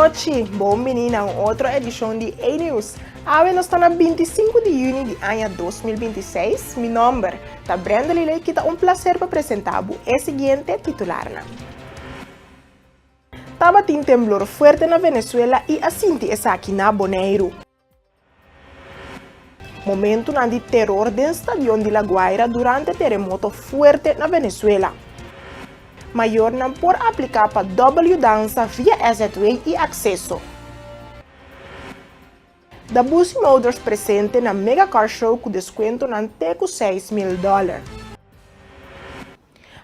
nochi, bon bini na un otro edishon di A-News. Awe nos ta na 25 di yüni di aña 2026. Mi nòmber ta Brenda Liley i ta un plaser pa presentá bo e siguiente titularnan. Tabatin temblor fuerte na Venezuela i a sinti esaki na Boneiru. Momentunan di teror den stadion di La Guaira durante teremoto fuerte na Venezuela. Mayornan por apliká pa dòbel yudansa via SZW i Akseso. Dabusi Motors presente na Mega Car Show ku deskuentonan te ku 6.000 dòler.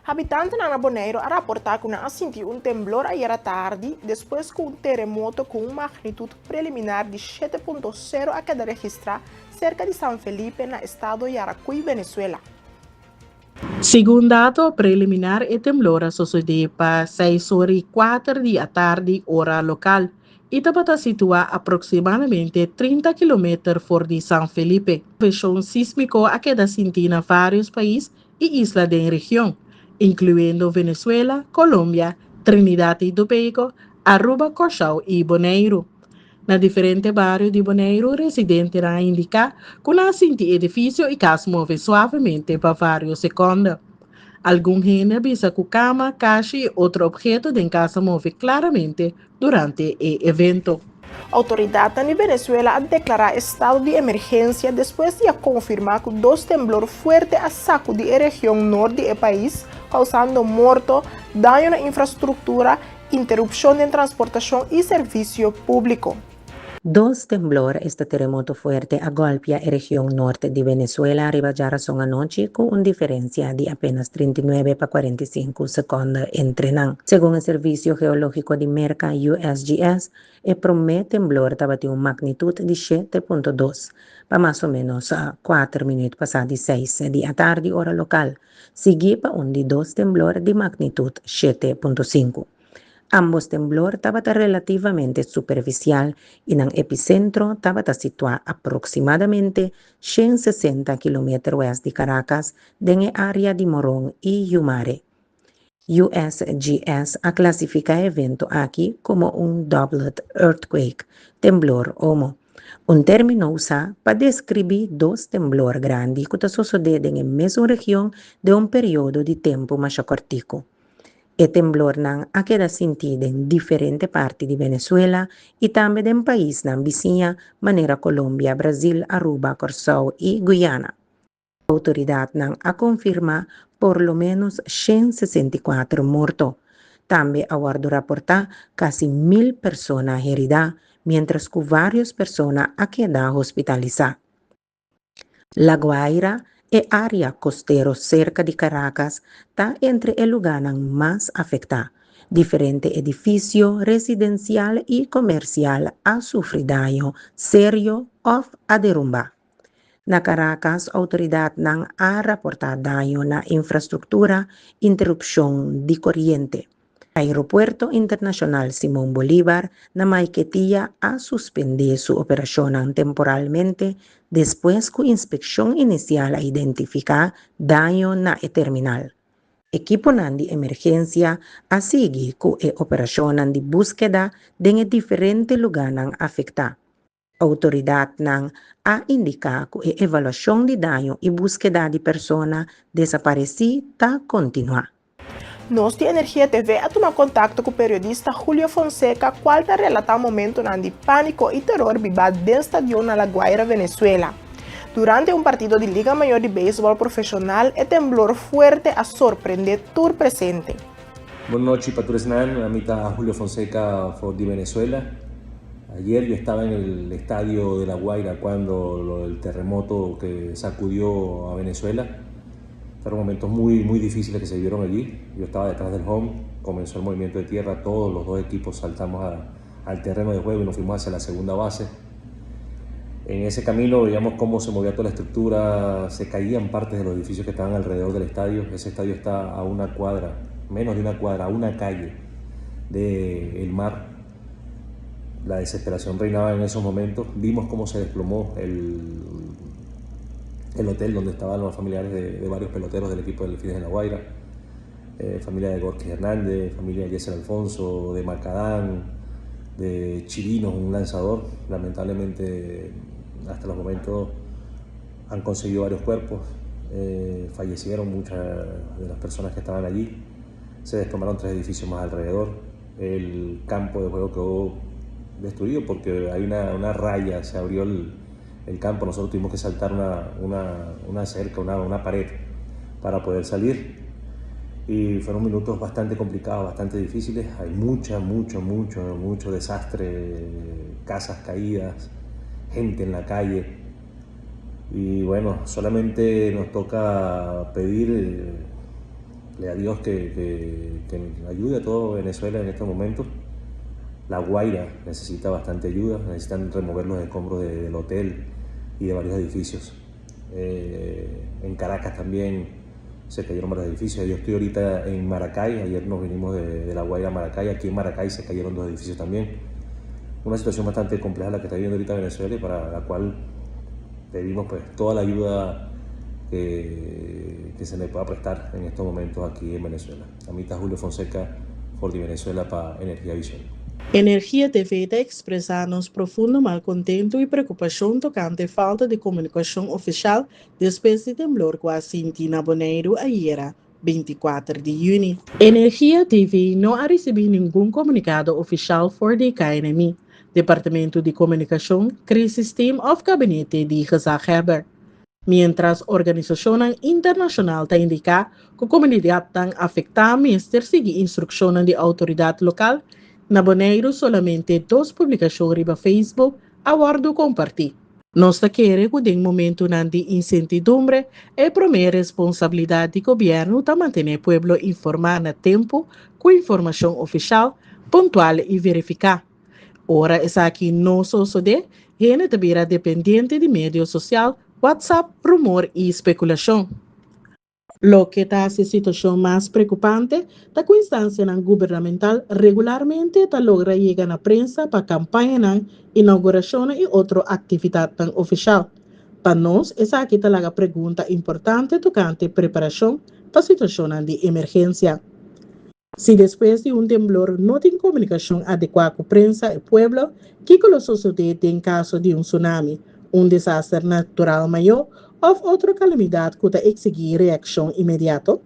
Habitantenan na Boneiru a raportá ku nan a sinti un temblor ayera tardi despues ku un teremoto ku un magnitut preliminar di 7.0 a keda registrá serka di San Felipe na estado Yaracuy, Venezuela. Segun dato preliminar e temblor a sosodé pa 6:15 di atardi ora lokal i tabata situá aproksimadamente 30 kilometer for di San Felipe. Moveshon sísmiko a keda sintí na vários pais i isla den region, inkluyendo Venezuela, Colombia, Trinidad i Tobago, Aruba, Kòrsou i Boneiru. Na diferente bario di Boneiru residentenan a indiká ku nan a sinti edifisio i kas move suavemente pa vários sekònde. Algun hende a bisa ku kama, kashi i otro opheto den kas a move klaramente durante e evento. Outoridatnan di Venezuela a deklará estado di emergensia despues di a konfirmá ku dos temblor fuerte a sakudí e region nort di e pais, kousando morto, daño na infrastruktura, interupshon den transportashon i servisio públiko. Dos temblor, esta teremoto fuerte, a golpia e region nort di Venezuela riba djárason anochi ku un diferensia di apenas 39 pa 45 sekònde entre nan. Segun e Servisio Geológiko di Merka, USGS, e promé temblor tabatin un magnitut di 7.2 pa mas o ménos 4 minüt pasá di 6 di atardi ora lokal, siguí pa un di dos temblor di magnitut 7.5. Ambos temblor tabata relativamente superfisial i nan episentro tabata situá aproksimadamente 160 kilometer wèst di Caracas den e área di Morón i Yumare. USGS a klasifiká e evento aki komo un doublet earthquake, temblor omo, un término usá pa deskribí dos temblor grandi ku ta sosodé den e mesun region den un periodo di tempu masha kòrtiku. E temblornan a keda sintí den diferente parti di Venezuela i tambe den paisnan bisiña manera Colombia, Brasil, Aruba, Kòrsou i Guyana. Outoridatnan a konfirmá por lo ménos 164 morto. Tambe a wòrdu raportá kasi 1.000 persona heridá, miéntras ku vários persona a keda hospitalisá. La Guaira, e área kostero serka di Caracas, ta entre e lugánan mas afektá. Diferente edifisio residensial i komersial a sufri daño serio òf a derumbá. Na Caracas, outoridatnan a raportá daño na infrastruktura, interupshon di koriente. Aeropuerto Internashonal Simón Bolívar na Maiquetía a suspendé su operashonnan temporalmente despues ku inspekshon inisial a identifiká daño na e terminal. Ekiponan di emergensia a sigui ku e operashonnan di búskeda den e diferente lugánan afektá. Outoridatnan a indiká ku e evaluashon di daño i búskeda di persona desaparesí ta kontinuá. Nos di Energia TV a tuma kontakto ku periodista Julio Fonseca kual ta relatá momentonan di pániko i teror bibá den stadion na La Guaira, Venezuela. Durante un partido di Liga Mayor di Beisbòl profeshonal e temblor fuerte a sorprendé tur presente. Buenas noches pa tur esnan, ami ta Julio Fonseca for di Venezuela. Ayer yo estaba en el estadio de La Guaira cuando lo del terremoto que sacudió a Venezuela. Fueron momentos muy, muy difíciles que se vivieron allí. Yo estaba detrás del home, comenzó el movimiento de tierra, todos los dos equipos saltamos al terreno de juego y nos fuimos hacia la segunda base. En ese camino veíamos cómo se movía toda la estructura, se caían partes de los edificios que estaban alrededor del estadio. Ese estadio está a una cuadra, menos de una cuadra, a una calle del mar. La desesperación reinaba en esos momentos. Vimos cómo se desplomó el hotel donde estaban los familiares de varios peloteros del equipo de Delfines de La Guaira. Familia de Gorky Hernández, familia de Yesel Alfonso, de Macadán. de Chirinos, un lanzador. Lamentablemente, hasta los momentos han conseguido varios cuerpos. Fallecieron muchas de las personas que estaban allí. Se desplomaron tres edificios más alrededor. El campo de juego quedó destruido porque hay una raya, se abrió el campo. Nosotros tuvimos que saltar una cerca, una pared para poder salir. Y fueron minutos bastante complicados, bastante difíciles. Hay mucha, mucho, mucho, mucho desastre, casas caídas, gente en la calle. Y bueno, solamente nos toca pedirle a Dios que ayude a todo Venezuela en estos momentos. La Guaira necesita bastante ayuda, necesitan remover los escombros del hotel y de varios edificios. En Caracas también se cayeron varios edificios. Yo estoy ahorita en Maracay, ayer nos vinimos de La Guaira a Maracay, aquí en Maracay se cayeron dos edificios también. Una situación bastante compleja la que está viviendo ahorita Venezuela y para la cual pedimos, pues, toda la ayuda que se le pueda prestar en estos momentos aquí en Venezuela. Ami ta Julio Fonseca, for di Venezuela pa Energía Visión. Energia TV ta ekspresá nos profundo malkontentu i preokupashon tokante falta di komunikashon ofisial despues di temblor ku a sinti na Boneiru ayera, 24 di yüni. Energia TV no a risibí ningun komunikado ofisial for di KNMI, Departamento di Komunikashon, Crisis Team òf Gabinete di Gezaghebber. Mientras organisashonnan internashonal ta indiká ku komunidatnan afektá mester sigui instrukshonnan di outoridat lokal, na Boneiru solamente dos publikashon riba Facebook a wòrdu kompartí. Nos ta kere ku den momentunan di insertidumbre, e promé responsabilidat di gobièrnu ta mantené pueblo informá na tempu ku informashon ofisial, puntual i verifiká. Ora esaki no sosodé, hende ta bira dependiente di medio sosial, WhatsApp, rumor i spekulashon. Loke ta e situashon mas preokupante ta ku instansianan gubernamental regularmente ta logra yega na prensa pa kampaña, inougurashon i otro aktividat ofisial. Pa nos, esaki ta laga pregunta importante tokante preparashon pa situashon di emergensia. Si despues di un temblor no tin komunikashon adekuá ku prensa i pueblo, kiko lo sosodé den kaso di un tsunami, un desaster natural mayó òf otro kalamidat ku ta eksigí reakshon inmediato?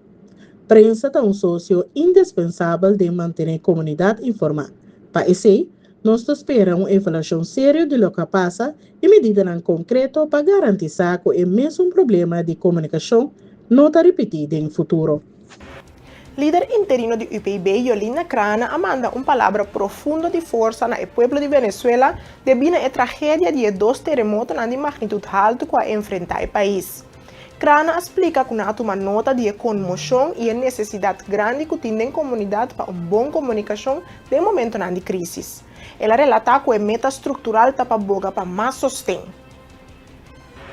Prensa ta un sosio indispensabel di mantené komunidat informá. Pa esei, nos ta spera un evaluashon serio di loke a pasa i medida konkreto pa garantisá ku e mesun problema di komunikashon no ta ripití den futuro. Lider interino di UPB, Yolina Crana, a manda un palabra profundo di forsa na pueblo di Venezuela debí na e tragedia di dos teremoto di magnitut haltu ku a enfrentá e pais. Crana a splika ku nan a tuma nota di konmoshon i e nesesidat grandi ku tin den komunidat pa un bon komunikashon den momento di krísis. El a relatá ku e meta struktural ta pa boga pa mas sosten.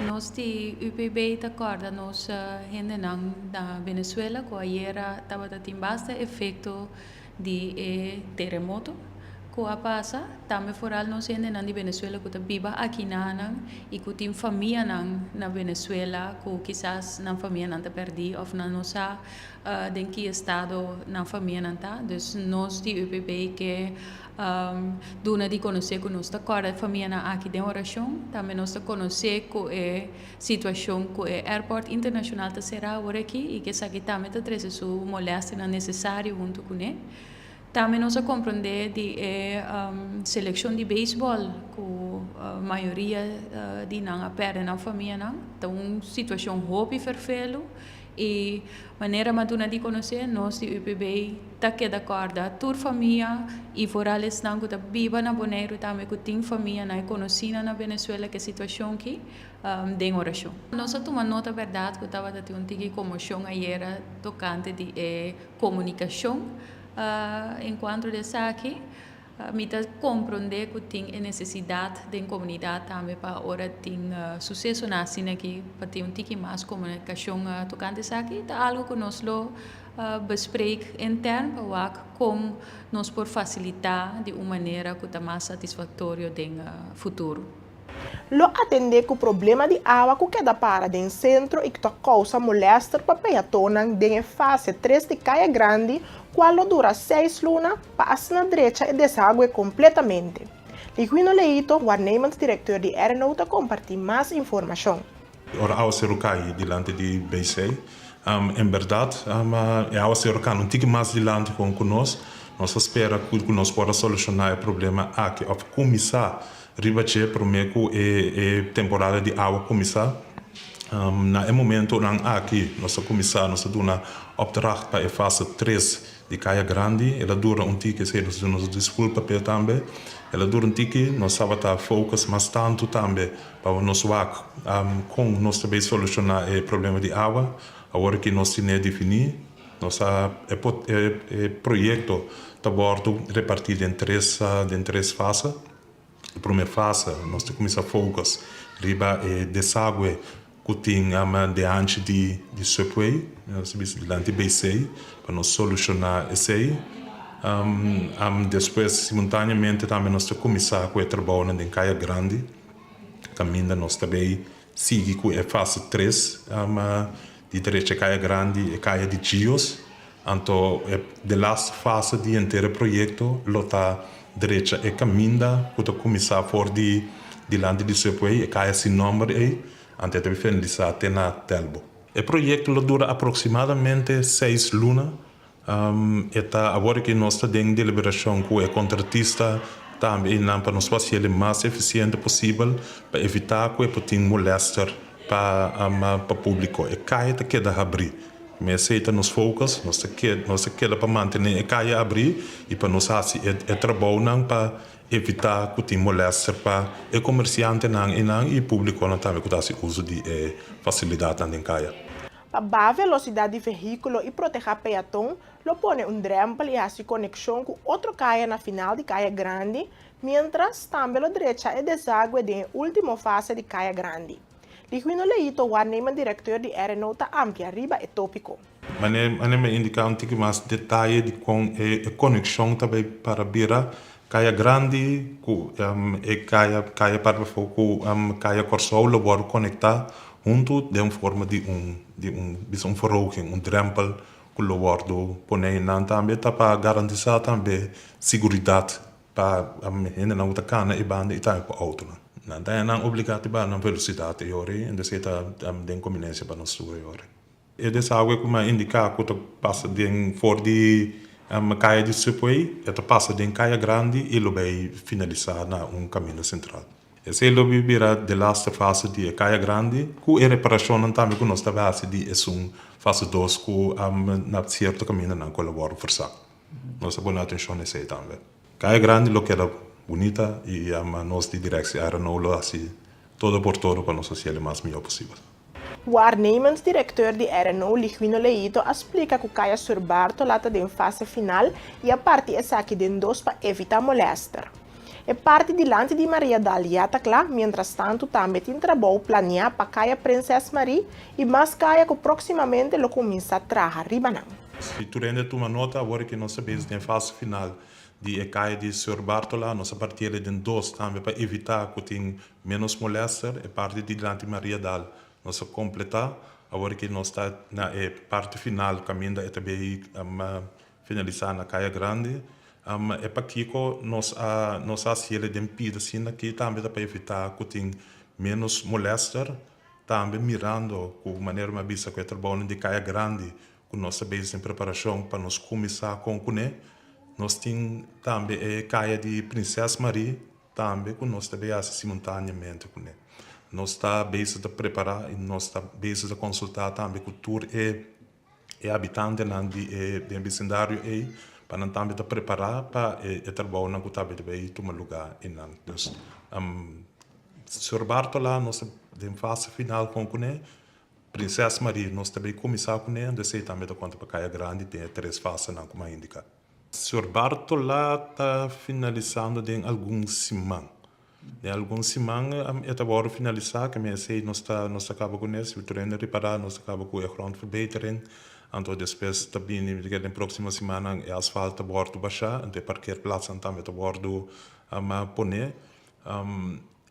Nos di UPB ta kòrda nos hendenan na Venezuela ku ayera tabata tin basta efekto di e teremoto ku a pasa. Tambe foral nos hendenan di Venezuela ku ta biba akinan i ku tin famianan na Venezuela ku kisas nan famianan ta pèrdí òf nan no sa den ki estado nan famianan ta. Dus nos di UPB ke duna di konosé ku nos ta kòrda famianan aki den orashon. Tambe nos ta konosé ku e situashon ku e airport internashonal ta será awor aki i ku esaki tambe ta trese su molestianan nesesario huntu kuné. Tambe nos a komprondé di e selekshon di beisbòl ku mayoria di nan a pèrdè nan famianan. Ta un situashon hopi ferfelu i manera m'a duna di konosé, nos di UPB ta keda kòrda tur famia i foral esnan ku ta biba na Boneiru tambe ku tin famianan i konosínan na Venezuela ku e situashon aki den orashon. Nos a tuma nota bèrdat ku tabata tin un tiki konmoshon ayera tokante di e komunikashon en kuanto di esaki. Mi ta komprondé ku tin e nesesidat den komunidat tambe pa ora tin susesonan asina aki pa tin un tiki mas komunikashon tokante esaki. Ta algu ku nos lo bespreek intern pa wak kon nos por fasilitá di un manera ku ta mas satisfaktorio den futuro. Lo atendé ku problema di awa ku keda para den sentro i ku ta kousa molèster pa peatonnan den e fase tres di Kaya Grandi, kual lo dura seis luna pa asina drecha e desagüe kompletamente. Liguino Leito, waarnemend direkteur di RNO ta kompartí mas informashon. Ora awaseru kai dilanti di BC, en bèrdat e awaseru kana un tiki mas dilanti kon ku nos. Nos ta spera ku nos por a solushoná e problema aki òf kuminsá riba dje promé ku e temporada di awa kuminsá. Na e momentonan aki nos a kuminsá, nos a duna opdracht pa e fase tres di Kaya Grandi. El a dura un tiki, esei nos a duna nos diskulpa p'e tambe. El a dura un tiki, nos tabata focus mas tantu tambe pa nos wak kon nos ta bay solushoná e problema di awa. Awor ki nos tine definí, nos a e proyekto ta wòrdu repartí den tres den tres fase. E promé fase nos ta kuminsá focus riba e desagwe ku tin dianchi di di Subway, nos ta bisa dilanti BC, pa nos solushoná esei. Despues simultaneamente tambe nos ta kuminsá ku e trabounan den Kaya Grandi, kaminda nos ta bay sigui ku e fase tres di drecha Kaya Grandi, e kaya di Gios. Anto e de laatste fase di henter e proyekto lo ta drecha e kaminda ku ta kuminsá for di dilanti di Subway, e kaya sin nòmber ei, anto e ta finalisá te na Telbo. E proyekto lo dura aproksimadamente seis luna. E ta awor ku nos ta den deliberashon ku e kontratista tambe i nan pa nos por hasiel e mas efisiente posibel pa evitá ku e por tin molèster pa pa públiko. E kaya ta keda habrí. Esei ta nos focus, nos ta keda nos ta keda pa mantené e kaya abrí i pa nos hasi e e trabounan pa evitá ku tin molèster pa e komersiantenan einan i públikonan tambe ku ta hasi uso di e fasilidatnan den kaya. Pa baha velosidat di vehíkulo i protehá peaton, lo pone un drèmpel i hasi konekshon ku otro kaya na final di Kaya Grandi, miéntras tambe lo drecha e desagwe den e último fase di Kaya Grandi. Liguino Leito, waarnemend directeur di RNO ta amplia riba e tópiko. Mane mane mi indiká un tiki mas detaye di kon e konekshon ta bai para bira Kaya Grandi ku e kaya kaya parti pafó ku kaya Kòrsou lo wòrdu konektá huntu den forma di un di un bisa un verhoging, un drèmpel ku lo wòrdu pone einan tambe ta pa garantisá tambe siguridat Pa hendenan ku ta kana e banda i tambe pa outonan. Nan ta nan obligá di baha nan velosidat e ora ei, entonces e ta den konbinensia pa nos tur e ora ei. E desague ku mi a indiká ku ta pasa den for di kaya di Subway, e ta pasa den Kaya Grandi i lo bai finalisá na un kaminda sentral. Esei lo bi bira de laste fase di e Kaya Grandi ku e reparashonnan tambe ku nos ta bai hasi di esun fase dos ku na sierto kamindanan ku lo wòrdu forsá. Nos ta pone atencion na esey tambe. Caya Grandi lo keda bunita y ama nos di Directie RNO lo haci todo por todo pa nos haci el e mas miho posibel. Waarnemend directeur di RNO, Ligwino Leito, a splica cu Caya Sur Bartola ta den fase final y a parti esaki den dos pa evita molester. E parti dilanti di Maria Dal ya ta cla, mientrastanto tambe tin trabou planea pa Caya Prinses Marie y mas caya cu proximamente lo cuminsa traha riba nan. Si tur hende tuma nota, awor ke nos ta bezig den fase final di e kaya di Sir Bartola, nos a parti el den dos tambe pa evitá ku tin ménos molèster. E parti di dilanti Maria Dal nos a kompletá. Awor ke nos ta na e parti final kaminda e ta bay finalisá na Kaya Grandi. E pakiko nos a nos a hasi el den pida asina aki tambe ta pa evitá ku tin ménos molèster. Tambe mirando ku manera mi a bisa ku e trabounan di Kaya Grandi ku nos ta bezig den preparashon pa nos kuminsá kon kuné. Nos tin tambe e kaya di Prinses Marie tambe ku nos ta bay hasi simultaneamente kuné. Nos ta bezig ta prepará i nos ta bezig ta konsultá tambe ku tur e e habitantenan di e den bisindario ei pa nan tambe ta prepará pa e e trabounan ku ta bay tuma lugá einan. Dus Sor Bartola nos ta den fase final kon kuné. Prinses Marie, nos ta bay cuminsa cu ne, anto esey tambe ta conta pa Caya Grandi den e tres fasenan cu mi a indica. Señor Bartola ta finalisando den algun siman. Den algun siman e ta wordo finalisa, keme esey nos ta nos ta caba cu ne, si tur hende ripara nos ta caba cu e grondverbetering, anto despues ta bini den proximo simannan e asfalt ta wordo basha, anto e parkeerplatsnan tambe ta wordo pone.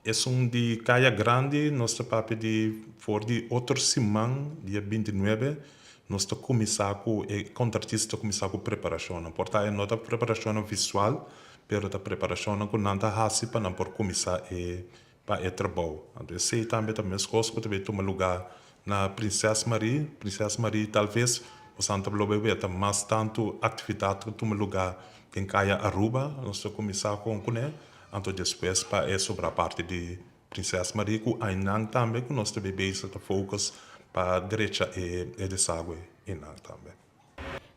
Esun di Kaya Grandi nos ta papia di for di otro siman, dia 29, nos ta kuminsá ku e kontratista ta kuminsá ku preparashonnan. Por ta e no ta preparashonnan visual, pero ta preparashonnan ku nan ta hasi pa nan por kuminsá e pa e trabou. Anto esei tambe ta meskos ku ta bay tuma lugá na Prinses Marie. Prinses Marie talves bosan ta lo bay weta mas tantu aktividat ku tuma lugá den Kaya Aruba. Nos ta kuminsá kon kuné. Anto despues pa e sobra parti di Prinses Marie ku einan tambe ku nos ta bay bezig ta focus pa drecha e desagwe einan tambe.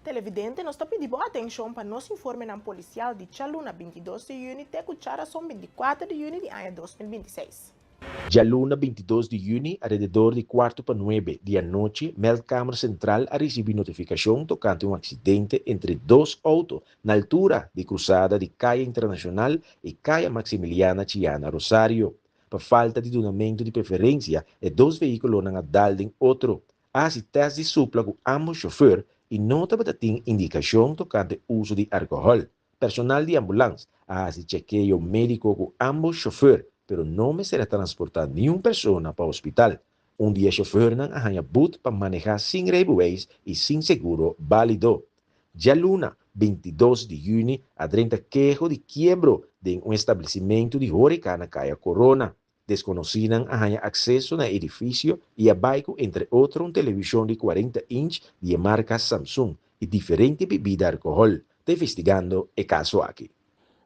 Televidente, nos ta pidi bo atenshon pa nos informenan polisial di djaluna 22 di yüni te ku djarason 24 di yüni di aña 2026. Djaluna 22 di yüni, alrededor di kuartu pa nuebe di anochi, Meldkamer Sentral a risibí notifikashon tokante un aksidente entre dos outo na altura di krusada di Kaya Internashonal i Kaya Maximiliana Chiana Rosario. Pa falta di dunamentu di preferensia, e dos vehíkulonan a dal den otro. A hasi tèst di supla ku ámbos shofùr i no tabata tin indikashon tokante uso di alkohòl. Personal di ambulans a hasi chekeo médiko ku ámbos shofùr, pero no mester a transportá niun persona pa hospital. Un di e shofùrnan a haña but pa manehá sin reibeweis i sin seguro bálido. Djaluna, 22 di yüni, a drenta keho di kiebro den un establesimentu di hóreka na Kaya Korona. Deskonosínan a haña akseso na e edifisio i a bai ku entre otro un televishon di 40 inch di e marka Samsung i diferente bibida alkohòl. Ta investigando e kaso aki.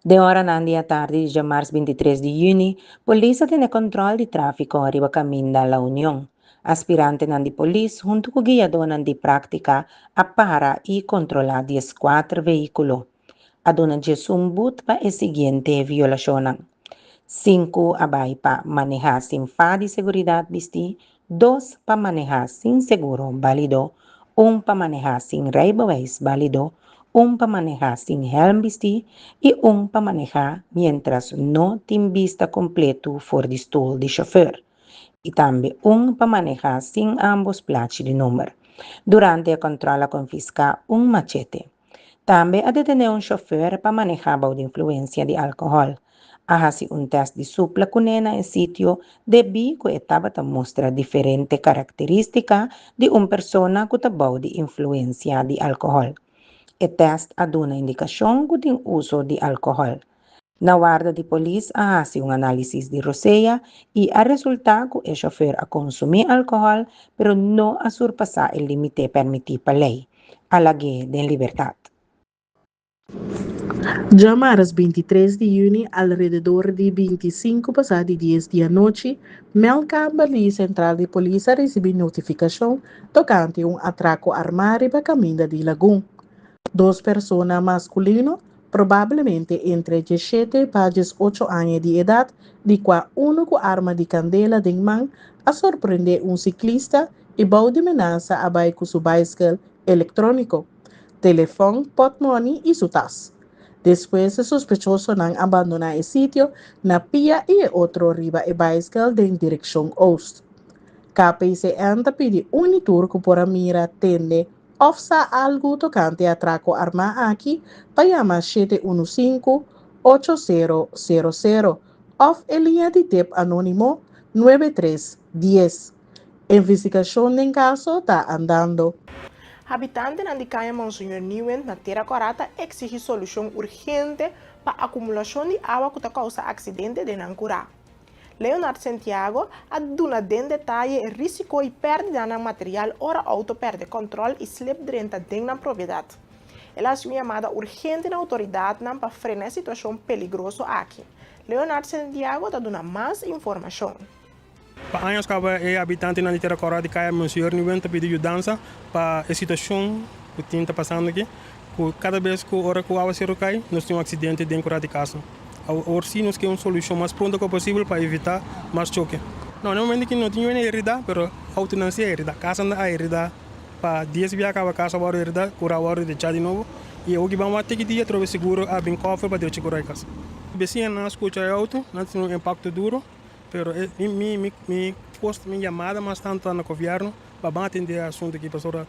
Den oranan di atardi di djamars 23 di yüni, polis a tene kòntròl di tráfiko riba kaminda La Union. Aspirantenan di polis huntu ku guiadónan di práktika a para i kontrolá 14 vehíkulo. A duna 11 but pa e siguiente violashonnan: sinku a bai pa manehá sin faha di seguridat bistí, dos pa manehá sin seguro bálido, un pa manehá sin reibeweis bálido, un pa manehá sin hèlm bistí i un pa manehá miéntras no tin bista kompleto for di stul di shofùr. I tambe un pa manehá sin ámbos plachi di number. Durante e kòntròl a konfiská un machete. Tambe a detené un shofùr pa manehá bou di influensia di alkohòl. A hasi un tèst di supla kuné na e sitio debí ku e tabata mustra diferente karakterístika di un persona ku ta bou di influensia di alkohòl. E tèst a duna indikashon ku tin uso di alkohòl. Na warda di polis a hasi un análisis di rosea i a resultá ku e shofùr a konsumí alkohòl, pero no a surpasá e límite permití pa lei. A lag'é den libertat. Djamars 23 di yüni, alrededor di 25 pasá di 10 di anochi, Meldkamer di Sentral di Polis a risibí notifikashon tokante un atrako armá riba kaminda di Lagun. Dos persona maskulino, probablemente entre 17 pa 18 aña di edat, di kua unu ku arma di kandela den man, a sorprendé un siklista i bou di menasa a bai ku su baiskel elektróniko, telefòn, pòtmòni i su tas. Despues e sospechosonan a bandoná e sitio na pia i e otro riba e baiskel den direkshon ost. KPCN ta pidi un i tur ku por a mira, tende òf sa algu tokante e atrako armá aki pa yama 715 8000 òf e liña di tep anónimo 9310. Investigashon den kaso ta andando. Habitantenan di Kaya Monseñor Nieuwindt na Tera Kòrá ta eksigí solushon urgente pa akumulashon di awa ku ta kousa aksidente den nan kurá. Leonard Santiago a duna den detaye e risiko i pèrdidanan material ora outo pèrdè kòntròl i slip drenta den nan propiedat. El a hasi un yamada urgente na outoridatnan pa frena e situashon peligroso aki. Leonard Santiago ta duna mas informashon. Pa años kaba e habitantenan di Tera Kòrá di Kaya Monseñor Nieuwindt ta pidi yudansa pa e situashon ku tin ta pasando aki, ku kada bes ku ora ku awaseru kai nos tin un aksidente den kurá di kasa. Awor si nos ke un solushon mas pronto ku posibel pa evitá mas choke. No, na e momento aki no tin yu heridá, pero outonan si a heridá, kasanan a heridá. Pa 10 bia kaba kasa wòrdu heridá, kurá wòrdu dechá di nobo i awor ki ban wak tiki dia atrobe seguro a bin kòfer pa drecha kurá e kasa. Besiñanan a skucha e outo, nan tin un impakto duro. Pero e mi mi mi mi post mi yamada mas tanto ta na gobièrnu pa ban atendé e asuntu aki pasobra.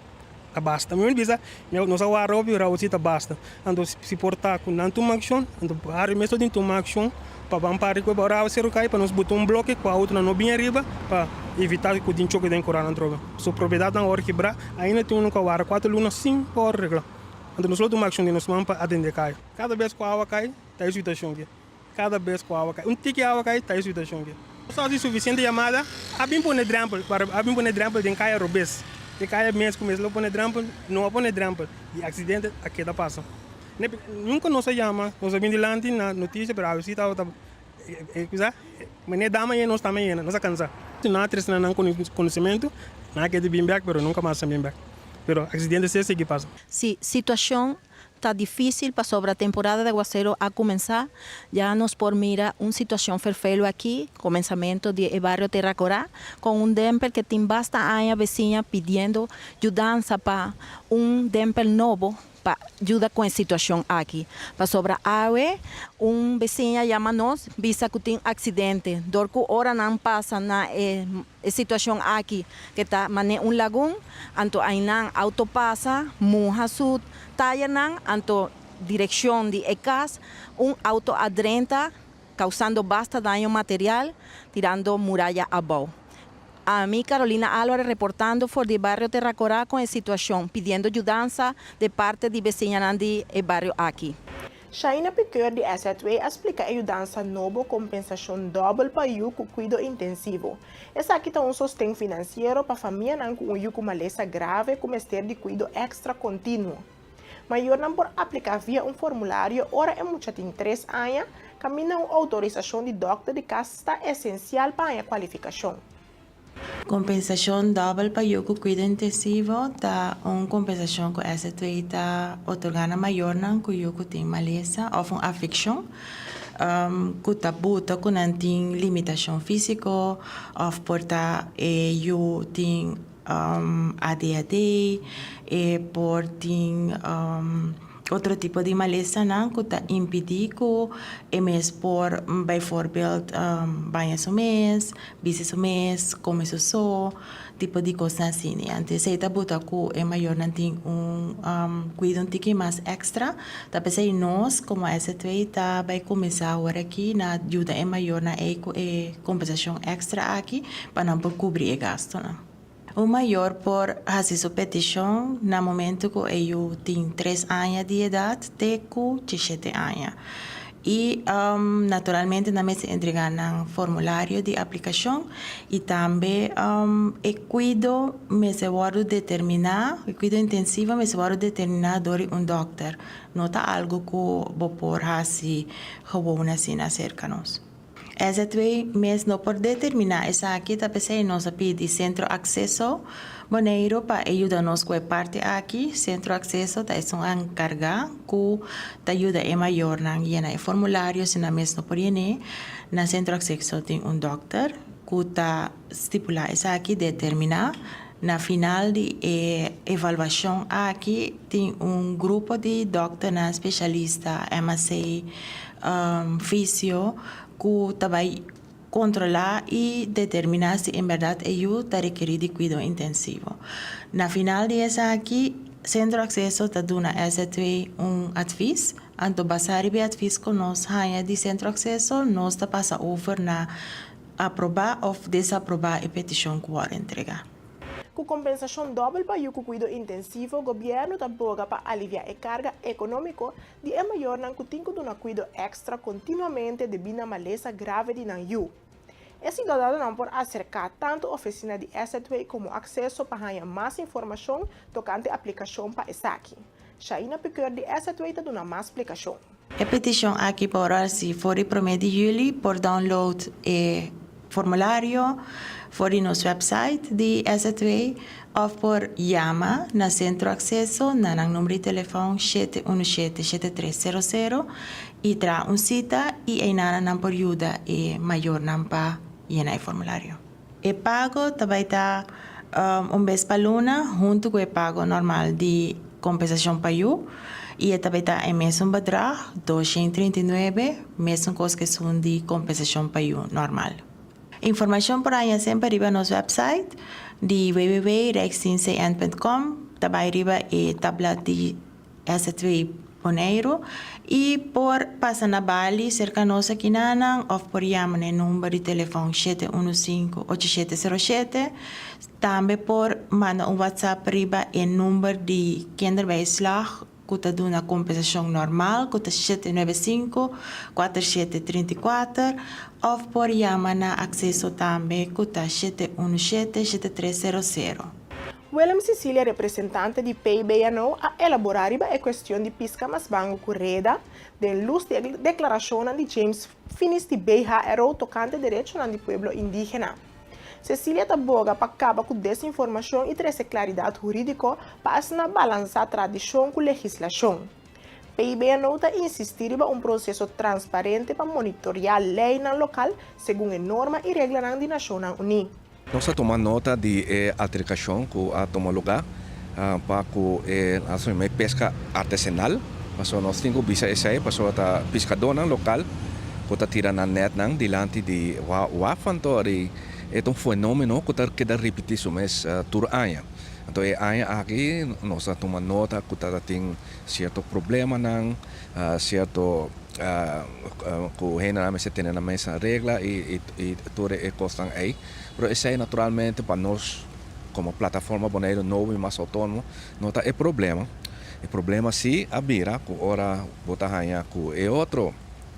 Ta basta. Mi bisa, nos a wara hopi ora awosi ta basta. Anto si por ta ku nan tuma akshon, anto bario mes lo tin tuma akshon pa ban pari ku e ora awaseru kai pa nos buta un bloke ku autonan no bin ariba pa evita ku tin choke den kuranan atrobe. Su propiedatnan ora kibrá, ainda tin unu ku a wara kuater luna sin por regla. Anto nos lo tuma akshon di nos man pa atende kai. Kada bes ku awa kai ta e situashon aki. Kada bes ku awa kai, un tiki awa kai, ta e situashon aki. Nos a hasi sufisiente yamada, a bin pone drèmpel, pero a bin pone drèmpel den kaya robes. E kaya mes ku mes lo pone drèmpel, no a pone drèmpel i aksidente a keda pasa. Nunka nos a yama, nos a bin dilanti na notisia, pero awe si tabata e kusa, manera dama yena nos tambe yena, nos a kansa. Nan a trese na nan konosementu, nan a keda bin bèk, pero nunka mas a bin bèk. Pero aksidente si a sigui pasa. Si situashon Ta difícil pasobra temporada di aguacero a cumensa, ya nos por mira un situacion ferfelu aki, comensamento di e bario Terra Corá, con un dempel que tin basta aña beciña pidiendo yudansa pa un dempel nobo pa yuda con e situacion aki. Pasobra awe un beciña yama nos bisa cu tin accidente dor cu ora nan pasa na e E situacion aki ke ta mane un lagun, anto aynan auto pasa, muha su tayernan, anto direccion di e cas un auto a drenta causando basta daño material, tirando muraya abou. Ami Carolina Alvarez reportando for di bario Terracorá con e situacion, pidiendo yudansa de parte di beciñanan di e bario aki. Shaina Piqueur di SZW a splika e yudansa nobo kompensashon dòbel pa yu ku kuido intensivo. Esaki ta un sosten finansiero pa famianan ku un yu ku malesa grave ku mester di kuido èkstra kontinuo. Mayornan por apliká via un formulario ora e mucha tin tres aña, kaminda un outorisashon di dòkter di kas ta esensial pa haña kualifikashon. Kompensashon dòbel pa yu ku kuido intensivo ta un kompensashon ku SZW ta otorgá na mayornan ku yu ku tin malesa òf un aflikshon ku ta buta ku nan tin limitashon físiko òf por ta e yu tin ADHD, e por tin. Otro tipo di malesanan ku ta impidí ku e mes por bijvoorbeeld baña su mes, bisti su mes, kome su so, tipo di kosnan asina. Anto esei ta buta ku e mayornan tin un kuido un tiki mas èkstra. Ta p'esei nos komo SZW ta bai kuminsá awor aki na yuda e mayornan ei ku e kompensashon èkstra aki pa nan por kubri e gastunan. Un mayor por hasi su petishon na momentu ku e yu tin tres aña di edat te ku dishete aña. I naturalmente nan mester entregá nan formulario di aplikashon i tambe e kuido mester wòrdu determiná, e kuido intensivo mester wòrdu determiná dor di un dòkter. No ta algu ku bo por hasi gewoon asina serka nos. SZW mes no por determiná esaki, ta p'esei nos a pidi Sentro Akseso Boneiru pa e yuda nos ku e parti aki. Sentro Akseso ta esun enkargá ku ta yuda e mayornan yena e formulario si nan mes no por yen'é. Na Sentro Akseso tin un dòkter ku ta stipulá esaki, determiná. Na final di e evaluashon aki tin un grupo di dòkternan spesialista, MAC, fisio, ku ta bai kontrolá i determiná si en bèrdat e yu ta rekerí di kuido intensivo. Na final di esaki, Sentro Akseso ta duna SZW un atvis, anto basá riba e atvis ku nos haña di Sentro Akseso, nos ta pasa over na Aprobá òf desaprobá e petishon ku wòrdu entregá. Ku kompensashon dòbel pa yu ku kuido intensivo, gobièrnu ta boga pa aliviá e karga ekonómiko di e mayornan ku tin ku duna kuido èkstra kontinuamente debí na malesa grave di nan yu. E siudadanonan por aserká tantu ofisina di SZW komo Akseso pa haña mas informashon tokante aplikashon pa esaki. Shaina Piqueur di SZW ta duna mas splikashon. E petishon aki por hasi for di promé di yüli. Por download e formulario for di nos website di SZW òf por yama na Sentro Akseso na nan number di telefòn 717 7300 i traha un sita i einan nan por yuda e mayornan pa yena e formulario. E pago ta bai ta un bes pa luna huntu ku e pago normal di kompensashon pa yu i e ta bai ta e mesun bedrag, 239, mesun kos ku esun di kompensashon pa yu normal. Informashon por haña semper riba nos wèpsait di www.rijksdienstcn.com. Ta bai riba e tabla di SZW Boneiru i por pasa na bali serka nos akinanan òf por yama na e number di telefòn 715 8707. Tambe por manda un WhatsApp riba e number di kinderbijslag ku ta duna kompensashon normal ku ta 795 4734 òf por yama na Akseso tambe ku ta 717 7300. Willem Cecilia representante di PBNO a elaborá riba e kuestion di piska mas bango ku reda den lus di e deklarashonnan di James Finies di BHRO tokante derechonan di pueblo indígena. Cecilia ta boga pa kaba ku desinformashon i trese klaridat hurídiko pa asina balansá tradishon ku legislashon. PBNO ta insistí riba un proseso transparente pa monitoriá leinan lokal segun e norma i reglanan di Nashonnan Uní. Nos a tuma nota di e alterkashon ku a tuma lugá pa ku e peska artesanal, pasobra nos tin ku bisa esei pasobra ta piskadónan lokal ku ta tira nan nètnan dilanti di waf, anto e ta un fenómeno ku ta keda ripití su mes tur aña. Anto e aña aki nos a tuma nota ku ta tin sierto problemanan, sierto ku hendenan mester tene nan mes regla i tur e kosnan ei. Pero esei naturalmente pa nos komo Plataforma Boneiru Nobo i Mas Outónomo no ta e problema. E problema si a bira ku ora bo ta haña ku e otro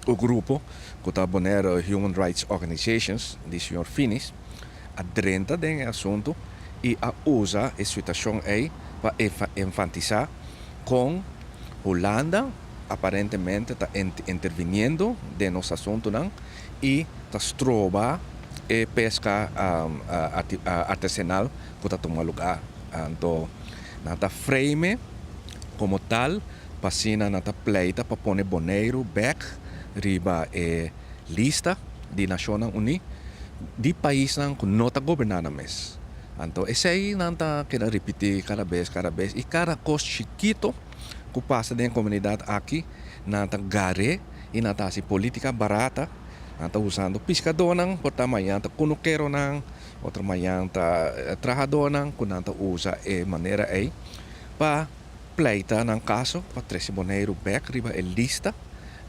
grupo ku ta Bonaire Human Rights Organizations di señor Finis a drenta den e asuntu i a usa e situashon ei pa enfatisá kon Hulanda aparentemente ta interviniendo den nos asuntunan i ta stroba e peska artesanal ku ta tuma lugá. Anto nan ta frame komo tal pa asina nan ta pleita pa pone Boneiru bèk riba e lista di Nashonnan Uní di paisnan ku no ta goberná nan mes. Anto esei nan ta keda ripití kada bes, kada bes i kada kos chikito ku pasa den e komunidat aki nan ta gar'é i nan ta hasi polítika barata. Nan ta usando piskadónan, por ta mañan ta kunukeronan, otro mañan ta trahadónan ku nan ta usa e manera ei pa pleita nan kaso pa trese Boneiru bèk riba e lista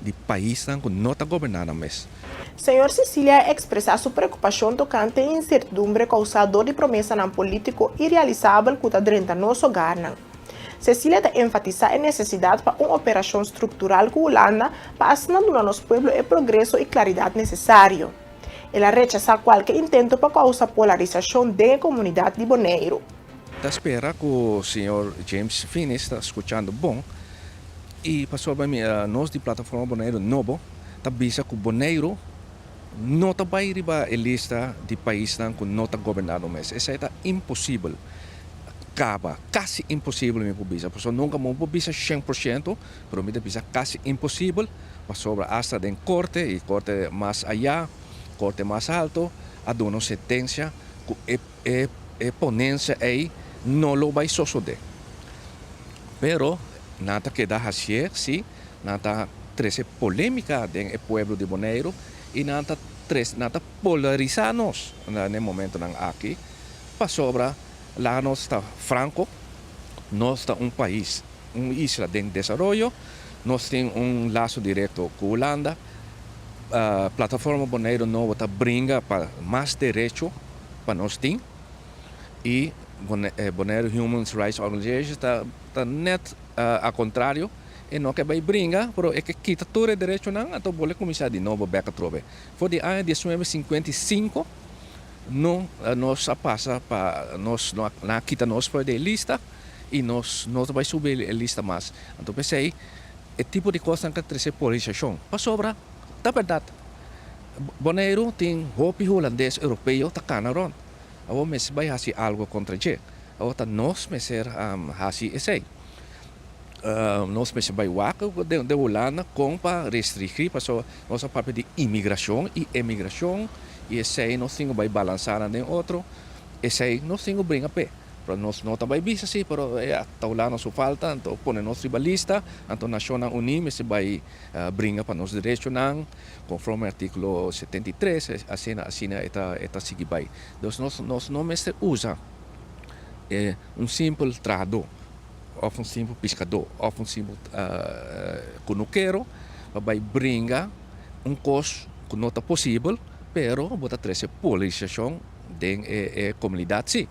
di paisnan ku no ta goberná nan mes. Señor Cecilia a ekspresá su preokupashon tokante e insertidumbre kousá dor di promesanan polítiko irealisabel ku ta drenta nos hogarnan. Cecilia ta enfatisá e nesesidat pa un operashon struktural ku Hulanda pa asina duna nos pueblo e progreso i klaridat nesesario. El a rechasá kualke intento pa kousa polarisashon den e komunidat di Boneiru. Ta spera ku señor James Finies ta skuchando bon i pasobra mi nos di Plataforma Boneiru Nobo ta bisa ku Boneiru no ta bai riba e lista di paisnan ku no ta goberná lo mes. Esei ta imposibel kaba, kasi imposibel mi por bisa, pasobra nunka mi por bisa 100%, pero mi ta bisa kasi imposibel pasobra asta den korte i korte mas ayá, korte mas alto a duna un sentensia ku e E ponensia ei no lo bai sosodé. Pero nan ta keda hasié, sí, nan ta trese polémika den e pueblo di Boneiru i nan ta trese, nan ta polarisá nos na e momentonan aki, pasobra laga nos ta franko, nos ta un pais, un isla den desaroyo, nos tin un laso direkto ku Hulanda, Plataforma Boneiru Nobo ta bringa pa mas derecho pa nos tin y Bonaire Human Rights Organization ta ta net a contrario e no ke bay bringa pero e ke kita tur e derechonan anto bolbe cuminsa di nobo bek atrobe. For di aña 1955 no nos a pasa pa nos nan a kita nos for di e lista y nos no ta bay subi e lista mas anto pesey e tipo di cosnan ta trece polarisacion pasobra ta berdad. Boneiru tin hopi hulandes europeo ta kana rond. Awor mester bai hasi algo kontra dje. Awor ta nos mester hasi esei. Nos mester bai wak den Hulanda kon pa restringí pasobra nos a papia di imigrashon i emigrashon i esei nos tin ku bai balansá nan den otro. Esei nos tin ku bringa p'e. Pero nos no ta bai bisa si, pero e ta Hulanda su falta, anto pone nos riba lista, anto Nashonnan Uní mester bai bringa pa nos derechonan konforme artíkulo 73, asina asina e ta e ta sigui bai. Dus nos nos no mester usa e un simpel trahadó. òf un simpel piskadó òf un simpel kunukero pa bai bringa un kos ku no ta posibel, pero bo ta trese polarisashon den e komunidat si.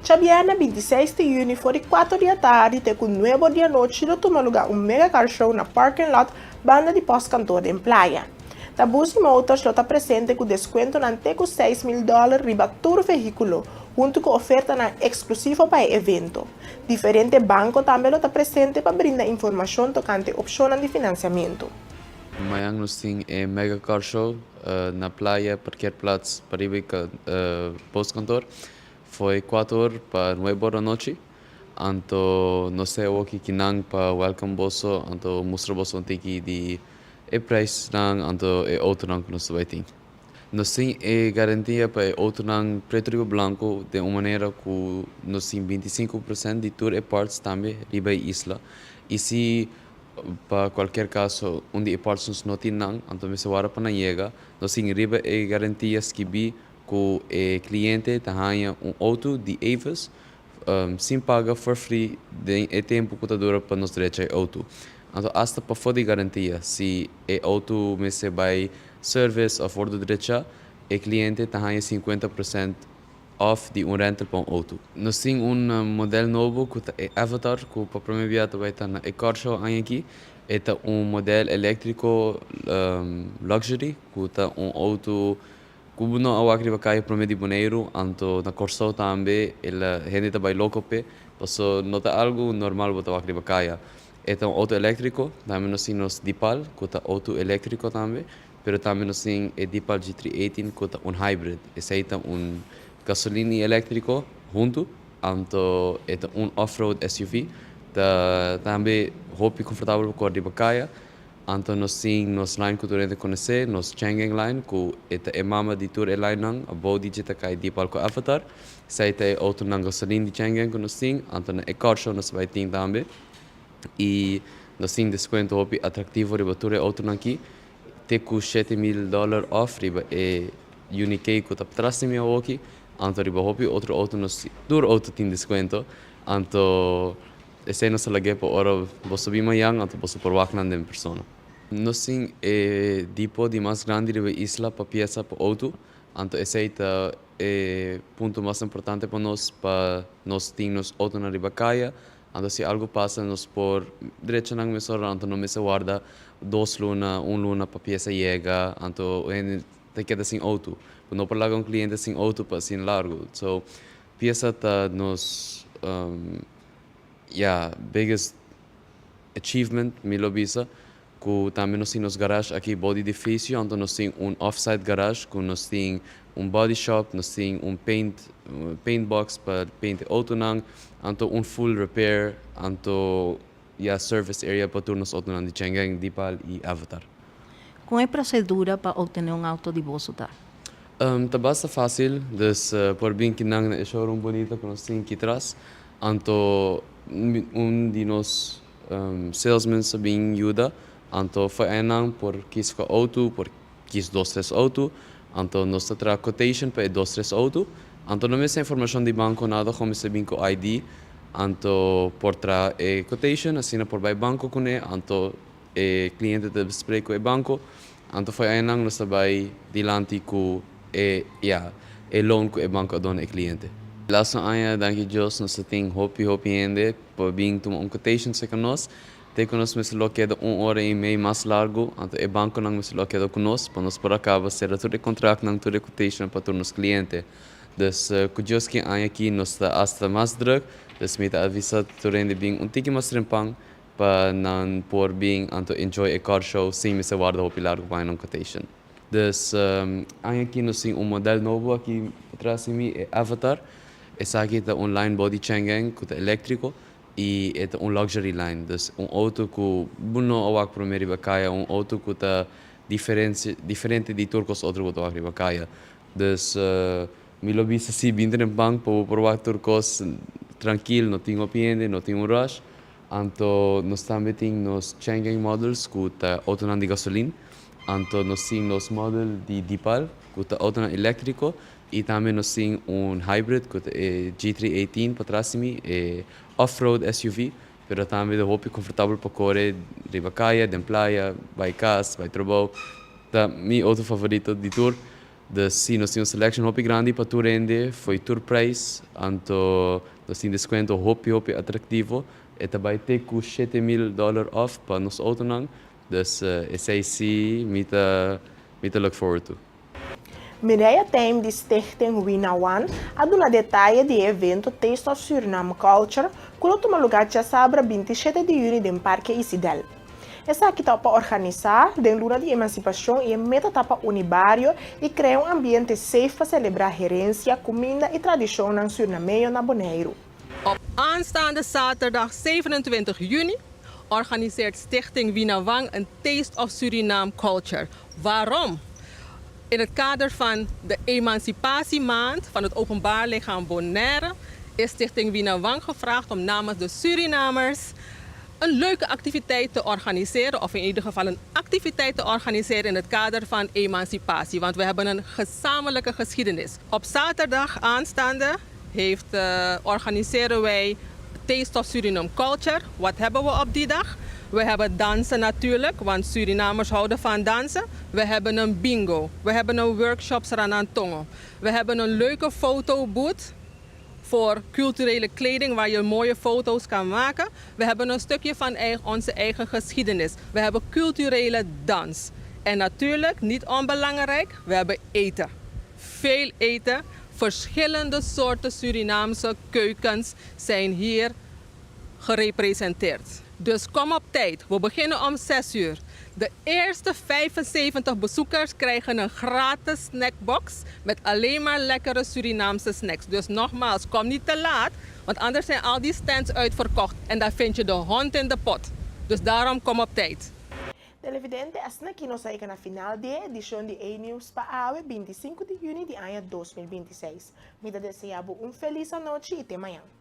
Djabièrnè 26 di yüni for di 4 di atardi te ku 9 or di anochi lo tuma lugá un mega car show na parking lot banda di postkantoor den Playa. Tabusi Motors lo ta presente ku deskuentonan te ku 6000 dòler riba tur vehíkulo, huntu ku ofertanan eksklusivo pa e evento. Diferente banko tambe lo ta presente pa brinda informashon tokante opshonnan di finansiamentu. Mañan nos tin e Mega Car Show na Playa Parkeerplaats pariba e postkantoor fo'i 4 or pa 9 or anochi. Anto nos ta awoki kinan pa welcome boso anto mustra boso un tiki di e prijsnan anto e autonan ku nos ta bai tin. Nos tin e garantia pa e autonan pretu riba blanku den un manera ku nos tin 25% di tur e parts tambe riba e isla i si pa kualkier kaso un di e parts nos no tin nan anto mester wara pa nan yega nos tin riba e garantia skibí ku e kliente ta haña un auto di Avis sin paga for free den e tempu ku ta dura pa nos drecha e outo. Anto asta pafó di garantia, si e outo mester bai service òf wòrdu drechá, e kliente ta haña 50% off di un rental pa un outo. Nos tin un model nobo ku ta e Avatar ku pa promé bia ta bai ta na e car show aña aki. E ta un model eléktriko luxury ku ta un outo Ku bo no a wak riba kaya promé di Boneiru, anto na Kòrsou tambe el hende ta bai loko p'e, paso no ta algu normal bo ta wak riba kaya. E ta un outo eléktriko, tambe nos tin nos Deepal ku ta outo eléktriko tambe, pero tambe nos tin e Deepal G318 ku ta un hybrid, esei ta un gasolin i eléktriko huntu, anto e ta un off-road SUV, ta tambe hopi konfortabel pa kore riba kaya. Anto nos tin nos line ku tur hende konosé, nos Changang line ku e ta e mama di tur e linenan, abou di dje ta kai Deepal ku Avatar. Esei ta e outonan gasolin di Changang ku nos tin. Anto na e car show nos bai tin tambe. I nos tin deskuento hopi atraktivo riba tur e outonan aki, te ku 7000 dòler òf riba e Unikey ku ta patras di mi awoki. Anto riba hopi otro outo nos tur outo tin deskuento. Anto Esei nos ta lag'é pa ora boso bin mañan anto boso por wak nan den persona. Nos tin e dipo di mas grandi riba e isla pa piesa pa outo, anto esei ta e punto mas importante pa nos pa nos tin nos outonan riba kaya, anto si algu pasa nos por drecha nan mesora anto no mester warda dos luna, un luna pa piesa yega, anto hende ta keda sin outo. Bo no por laga un kliente sin outo pa asina largu. So piesa ta nos Ya, biggest achievement mi lo bisa ku tambe nos tin nos garage aki bou di edificio, anto nos tin un off-site garage ku nos tin un body shop, nos tin un paint paint box pa paint e outonan, anto un full repair, anto ya service area pa tur nos outonan di Changan, Deepal i Avatar. Kon e prosedura pa obtené un outo di boso ta? Ta basta fásil, dus por bin kinan na e showroom bunita ku nos tin aki tras. Anto un di nos salesmen sa bin yuda, anto fo'i einan por kis kua outo, por kis dos tres outo, anto nos ta traha quotation pa e dos tres outo, anto no mester informashon di banko nada, gewoon mester bin ku ID, anto por traha e quotation, asina por bai banko kuné, anto e kliente ta besprek ku e banko, anto fo'i einan nos ta bai dilanti ku e ya e loan ku e banko a duna e kliente. Laatste aña danki Dios nos ta tin hopi hopi hende pa bin tuma un quotation serka nos, te ku nos mester lo keda un ora i mei mas largu, anto e bankonan mester lo keda ku nos pa nos por a kaba sera tur e kontraktnan, tur e quotationnan pa tur nos kliente. Dus ku Dios ke aña aki nos ta asta mas druk, dus mi ta avisa tur hende bin un tiki mas trempan pa nan por bin anto enjoy e car show sin mester warda hopi largu pa haña nan quotation. Dus aña aki nos tin un model nobo aki patras di mi, e Avatar. Esaki ta un line bou di Changan ku ta eléktriko i e ta un luxury line. Dus un outo ku bo no a wak promé riba kaya, un outo ku ta diferente di tur kos otro ku ta wak riba kaya. Dus mi lo bisa si bin trempan pa bo por wak tur kos trankil, no tin hopi hende, no tin un rush. Anto nos tambe tin nos Changan models ku ta outonan di gasolin. Anto nos tin nos model di Deepal ku ta outonan eléktriko i tambe nos tin un hybrid ku ta e G318 patras di mi, e off-road SUV. Pero tambe ta hopi komfortabel pa kore riba kaya, den playa, bai kas, bai trabou. Ta mi outo favorito di tur. Dus si, nos tin un selection hopi grandi pa tur hende, fo'i tur prijs. Anto nos tin deskuento hopi hopi atraktivo. E ta bai te ku 7000 dòler off pa nos outonan. Dus esei si mi ta look forward to. Mireia Tijm di Stichting Winawan a duna detaye di evento Taste of Suriname Culture, ku lo tuma lugá djasabra 27 di yüni den Parke Isidel. Esaki ta pa organisá den luna di emansipashon i e meta ta pa uni bario i krea un ambiente safe pa selebrá herensia, kuminda i tradishonnan surinameño na Boneiru. Op aanstaande zaterdag 27 juni organiseert Stichting Winawang een Taste of Suriname Culture. Waarom? In het kader van de Emancipatiemaand van het Openbaar Lichaam Bonaire is Stichting Winawang gevraagd om namens de Surinamers een leuke activiteit te organiseren, of in ieder geval een activiteit te organiseren in het kader van emancipatie. Want we hebben een gezamenlijke geschiedenis. Op zaterdag aanstaande organiseren wij Taste of Suriname Culture. Wat hebben we op die dag? We hebben dansen natuurlijk, want Surinamers houden van dansen. We hebben een bingo. We hebben een workshop Sranantongo. We hebben een leuke fotoboot voor culturele kleding waar je mooie foto's kan maken. We hebben een stukje van onze eigen geschiedenis. We hebben culturele dans. En natuurlijk, niet onbelangrijk, we hebben eten. Veel eten. Verschillende soorten Surinaamse keukens zijn hier gerepresenteerd. Dus kom op tijd. We beginnen om 6 uur. De eerste 75 bezoekers krijgen een gratis snackbox met alleen maar lekkere Surinaamse snacks. Dus nogmaals, kom niet te laat, want anders zijn al die stands uitverkocht en dan vind je de hond in de pot. Dus daarom kom op tijd. Televidente, asina nos a yega na final di edishon di E-News pa awe 25 di yüni di aña 2026. Mi ta deseá un felis anochi i te mañan.